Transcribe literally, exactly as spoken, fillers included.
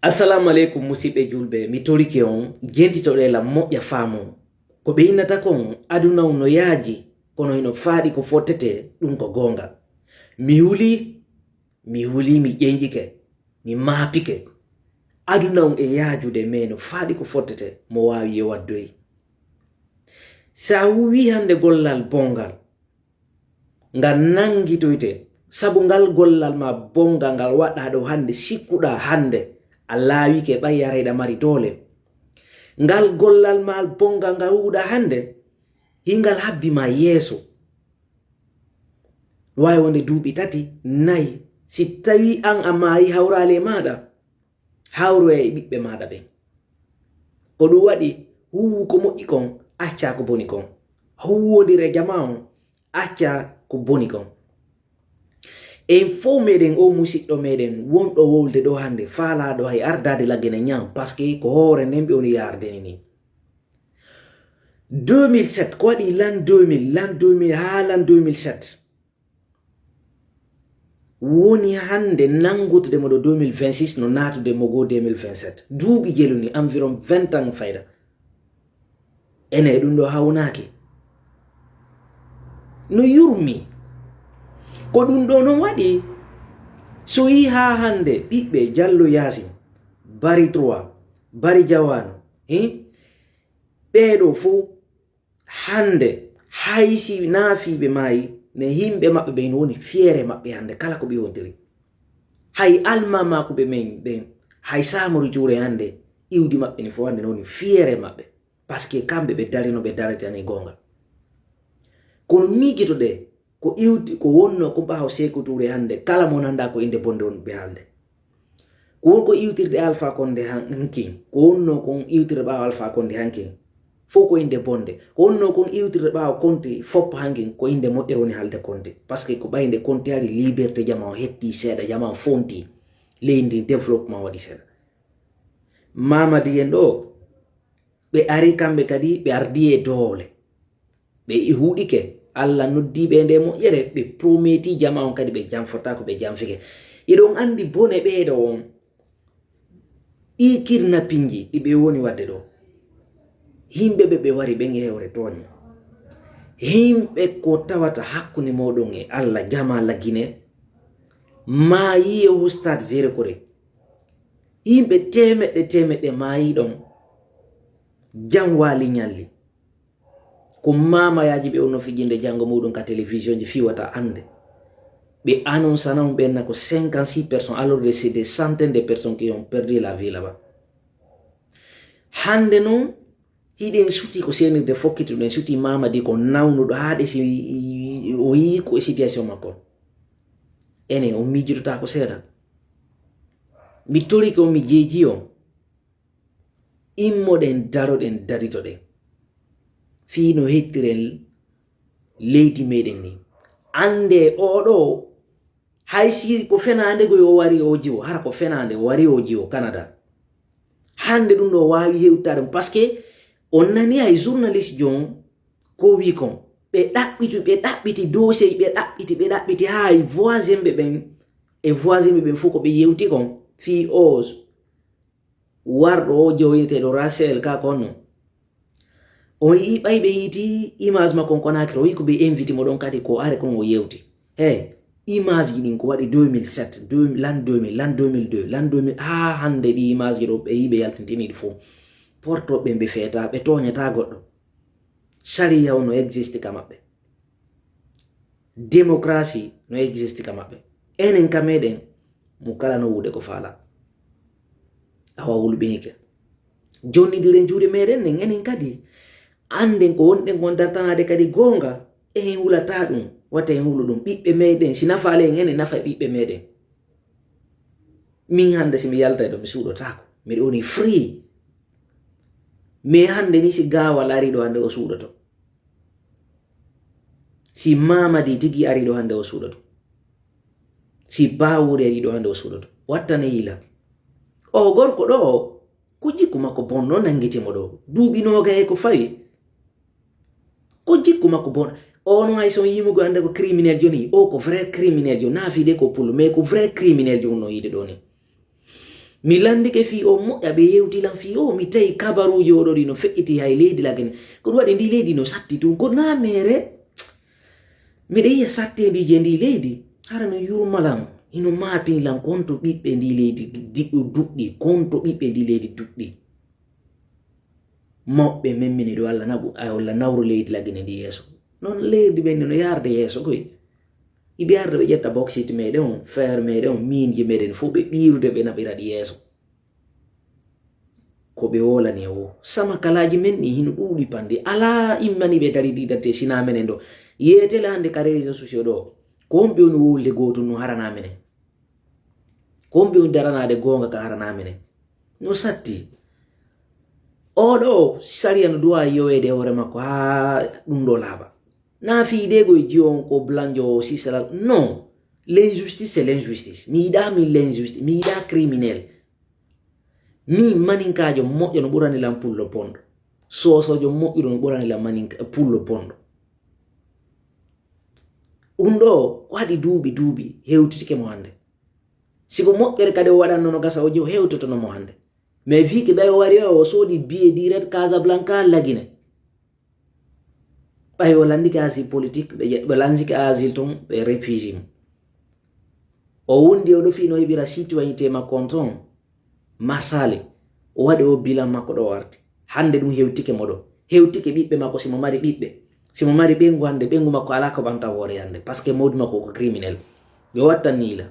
Assalamu aleykum, musidɓe julɓe, mi torike on, jentitoɗe lam moƴƴa faamu. Ko ɓe innata kon, aduna on no yaaji, kono hino faaɗi ko fottete, ɗum ko goonga. Mi huli, mi huli, mi ƴenƴike, mi maapike. Aduna on e yaajude, mais no faaɗi ko fottete, mo waawi yo waddoy. Sa huwi hannde gollal bonngal, ngal nanngitoyte, sabu ngal gollal ma bonngal ngal waɗɗaa ɗo hannde, sikkuɗaa hannde a laawike ɓay yarayɗa mari doole. Ngal gollal ma bonngal ngal huwuɗaa hannde, hingal habbi ma yeeso. Waawi wonde duuɓi tati, nayi, si tawii an a maayi hawraali e maaɗa, hawroya e ɓiɓɓe maaɗa ɓen. Ko ɗum waɗi, huuwu ko moƴƴi kon, accaa ko boni kon. Huuwondir e jamaa on, accaa ko boni kon. En fow meɗen, o musiɗɗo meɗen wonɗo wowlde ɗo hannde, faalaaɗo hay ardaade Lagine Ñaawo, parce que ko hoore nden ɓe woni yaarde ni nii. Deux mille sept, ko waɗi l'an deux mille, l'an deux mille haa l'an deux mille sept. Woni hannde nanngutude mo ɗo deux mille vingt-six, no naatude mo goo deux mille vingt-sept. Duuɓi jeluni, environ vingt ans fayda. Ene e ɗum ɗo hawnaaki. No yurmi. Ko ɗum ɗo non waɗi, so yii haa hannde ɓiɓɓe Jallo Yaasin, Bari trois, Bari Jawaano, eh? Ɓeeɗo fow hannde, hay si naafiiɓe maayi, mais yimɓe maɓɓe ɓe no woni fiere maɓɓe hannde, kala ko ɓe wontiri. Hay almaamaakuɓe men ɓen, hay Samori Touré hannde, iwdi maɓɓe ni fof hannde no woni fiere maɓɓe. Parce que kamɓe ɓe darino, ɓe daritani goonga. Kono miijitoɗe, ko iwdi, ko wonno ko ɓaawo Seeku Touré hannde, kala mo nannda ko innde bonde woni ɓe haalde. Ko won ko iwtirɗe Alpha Condé han-, hankin, ko wonno kon iwtirɗe ɓaawo Alpha Condé hankin, fof ko innde bonde. Ko wonno kon iwtirɗe ɓaawo Konte fof hankin, ko innde moƴƴere woni haalde Konte. Parce que ko ɓaynde Konte hari liberté, jama o hetti seeɗa, jama o fonti, leydi ndi développement waɗi seeɗa. Mamadi en ɗo, ɓe ari kamɓe kadi, ɓe ardi e doole. Ɓe huuɗike, Allah noddi ɓe nde moƴƴere, ɓe prometi jama on kadi ɓe janfotaako, ɓe janfike. Iɗon anndi bone ɓeeɗo on. Ɗi kidnappingji ɗi ɓe woni waɗde ɗo. Yimɓe ɓe ɓe wari ɓen e hewre tooñe. Yimɓe ko tawata hakkunde mooɗon e Allah, jama Lagine, maayi e Hustad Zéro Kore. Yimɓe teemeɗɗe teemeɗɗe maayi ɗon. Jam waali ñalli. Ko mamayaaji ɓe wonno fijinde janngo muɗum ka télévision ji fii wata annde. Ɓe annonce na on ɓen na ko cinquante-six personnes, alors que c'est des centaines de personnes qui ont perdu la vie là-bas. Hannde non, hiɗen suti ko seenirde fokkiti, ɗen suti Mamadi ko nawnuɗo haa ɗe si o yii ko e situation makko. Enen, on miijidotaako seeɗa. Mi torike on, mi jeejii on. Immoɗen, daroɗen, daritoɗen. Fii no hettiren leydi meɗen ni. Annde oɗo, hay si ko fenaande goy o wari o jiwo, hara ko fenaande o wari o jiwo Canada. Hannde ɗum ɗo waawi hewtaade mo, parce que on nani hay journaliste jon ko wi kon. Ɓe ɗaɓɓiti, ɓe ɗaɓɓiti dossier, ɓe ɗaɓɓiti, ɓe ɗaɓɓiti, haa e voisin ɓe ɓen, e voisin ɓe ɓen fof ko ɓe yewti kon. Fii o warɗo o jowineteeɗo Rachel ka konno. On yii ɓay ɓe yiiti image makko on Conakry, o yii ko ɓe invité mo ɗon kadi ko are kon o yewti. He, image ji ɗin ko waɗi deux mille sept, deux, l'an deux mille, l'an deux mille deux, l'an deux mille, haa hannde ɗi image ji ɗo ɓe yii ɓe yaltintini ɗi fof. Porto ɓe ɓe feeta, ɓe tooñata goɗɗo. Sariya o no existe ka maɓɓe. Démocratie no existe ka maɓɓe. Enen ka meɗen, mo kala no wuude ko faala. Awa wulɓinike. Jonnidiren juuɗe meɗen nen, enen kadi. Annden ko wonɗen kon dartanaade kadi goonga, en hulata ɗum, wata en hulu ɗum. Ɓiɓɓe meɗen, si nafaali en, enen nafa ɓiɓɓe meɗen. Min hannde si mi yaltay ɗo, mi suuɗotaako. Miɗo woni free. Mais hannde ni si gaawal ari ɗo hannde o suuɗoto. Si Mamadi tigi ari ɗo hannde o suuɗoto. Si Bawuri ari ɗo hannde o suuɗoto. Wattane yila. O gorko ɗo o, ko jikku makko bonno nanngiti mo ɗo. Duuɓi noogay e ko fawi. Ko jikku makko bon. O no hay son yimugo annda ko criminel joni. O ko vrai criminel jo. Nafi de ko pullo, mais ko vrai criminel jo no yiide ɗo ni. Mi lanndike fii o moƴƴa, ɓe yewti lan fii o, mi tawi kabaruuji oɗo ɗi no feƴƴiti hay leydi Lagine. Ko ɗum waɗi ndi leydi no satti tun, ko na mere. Miɗa yiya satteendiji e ndi leydi, hara no yurma lan, hino maapini lan konto ɓiɓɓe ndi leydi diɗɗo duɗɗi, konto ɓiɓɓe ndi leydi duɗɗi. Mawɓe men mini ɗo Allah naɓu, ay Allah nawru leydi Lagine ndi yeeso. Non leydi ɓen no yarde yeeso koy. Iɓe arda ɓe ƴetta bauxite meɗen on, fer meɗen on, mineji meɗen fof ɓe ɓiirude ɓe naɓira ɗi yeeso. Ko ɓe wolani e wo. Sama kalaji men ni hino ɗuuɗi pande. Ala immani ɓe dari ɗi datte sina menen ɗo. Yeetele hande ka réseaux sociaux ɗo. Ko on ɓe woni wowlde gootum no harana menen. Ko on ɓe woni daranaade goonga ka harana menen. No satti. Oɗo sariya no duwa yoweede e hoore makko haa ɗum ɗo laaɓa. Na fii de goy jiyo on ko blanjo o sisala. Non. L'injustice, c'est l'injustice. Mi yiɗa min l'injustice. Mi yiɗa criminel. Min maninkaajo moƴƴo no ɓurani lan pullo bonɗo. Soosoojo moƴƴuɗo no ɓurani lan maninka pullo bonɗo. Ɗum ɗo waɗi duuɓi duuɓi hewtitike mo hannde. Si ko moƴƴere kadi o waɗanno no gasa o jew hewtotono mo hannde. Mais fii ke ɓay o wari o soodi billet direct Casablanca Lagine. Ɓay o landike asile politique, ɓe ƴe-, ɓe lansike asile ton, ɓe refusé mo. O wondi o ɗo fii no heɓira citoyenneté makko on ton. Marsali, o waɗi o bilan makko ɗo o arti. Hannde ɗum hewtike mo ɗo. Hewtike ɓiɓɓe makko si mo mari ɓiɓɓe. Si mo mari ɓeyngu hannde, ɓeyngu makko alaa ko ɓanta hoore hannde. Parce que mawdi makko ko criminel. Yo wattan ni ila.